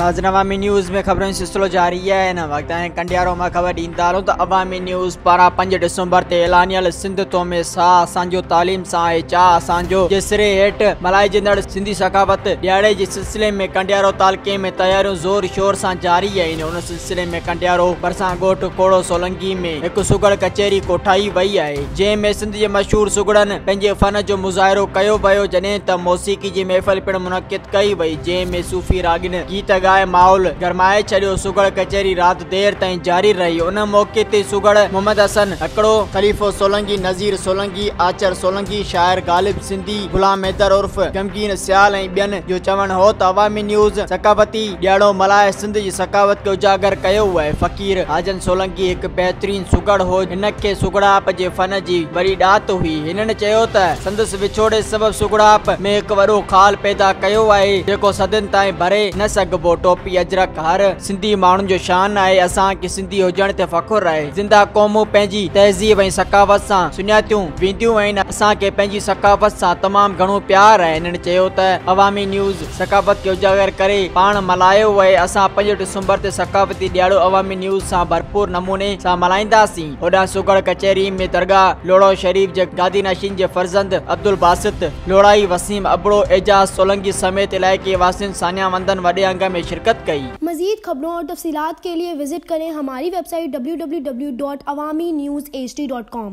ناظرين عوامي نيوز ۾ خبرن جو سلسلو جاري آهي هن وقت ۽ ڪنڊيارو مان خبر ڏيندا هلون ته عوامي نيوز پاران 5 ڊسمبر تي اعلانيل سنڌ تو ۾ ساهه اسان جو تعليم سان آهي چاهه اسان جو جي سري هيٺ ملهائجندڙ سنڌي ثقافت ڏهاڙي جي سلسلي ۾ ڪنڊيارو تعلقي ۾ تياريون زور شور سان جاري آهن ان سلسلي ۾ ڪنڊيارو ڀرسان ڳوٺ کوڙو سولنگي ۾ هڪ سگهڙ ڪچهري ڪوٺائي وئي آهي جنهن ۾ سنڌ جي مشهور سگهڙن پنهنجي فن جو مظاهرو ڪيو ويو جڏهن ته موسيقي جي محفل پڻ منعقد ڪئي وئي، جنهن ۾ صوفي راڳين گيت ڳائي ماحول گرمائي ڇڏيو، سگهڙ ڪچهري رات دير تائين جاري رهي، ان موقعي تي سگهڙ محمد حسن هڪڙو، خليفو سولنگي، نذير سولنگي، آچر سولنگي، شاعر غالب سنڌي، غلام حيدر عرف غمگين سيال ۽ ٻين جو چوڻ هو ته عوامي نيوز ثقافتي ڏهاڙو ملهائي سنڌ جي ثقافت کي اجاگر ڪيو آهي، فقير حاجن سولنگي هڪ بهترين سگهڙ هو، هن کي سگهڙائپ جي فن جي وڏي ڏات هئي، هنن چيو ته سندس وڇوڙي سبب سگهڙائپ ۾ هڪ وڏو خال پيدا ڪيو آهي جيڪو صدين تائين ڀري نه سگهبو. ٽوپي اجرڪ هر سنڌي ماڻهن جو شان آهي. اسان کي سنڌي هجڻ تي فخر آهي. زنده قومون پنهنجي تهذيب ۽ ثقافت سان سڃاتيون وينديون آهن. اسان کي پنهنجي ثقافت سان تمام گهڻو پيار آهي. هنن چيو ته عوامي نيوز ثقافت کي اجاگر ڪري پاڻ ملهايو آهي. اسان 5 ڊسمبر تي ثقافتي ڏهاڙو عوامي نيوز سان ڀرپور نموني سان ملهائينداسين. هوڏانهن سگهڙ ڪچهري ۾ درگاهه لوڙهو شريف جي گادي نشين جي فرزند عبدالباسط لوڙهائي، وسيم ابڙو، اعجاز سولنگي سميت علائقي واسين ساڃاهه وندن وڏي انگ ۾ شرڪت ڪئي. مزيد خبرون اور تفصيلات کے لئے وزٽ ڪرين ھماري ويب سائيٽ www.awamiNewsHD.com.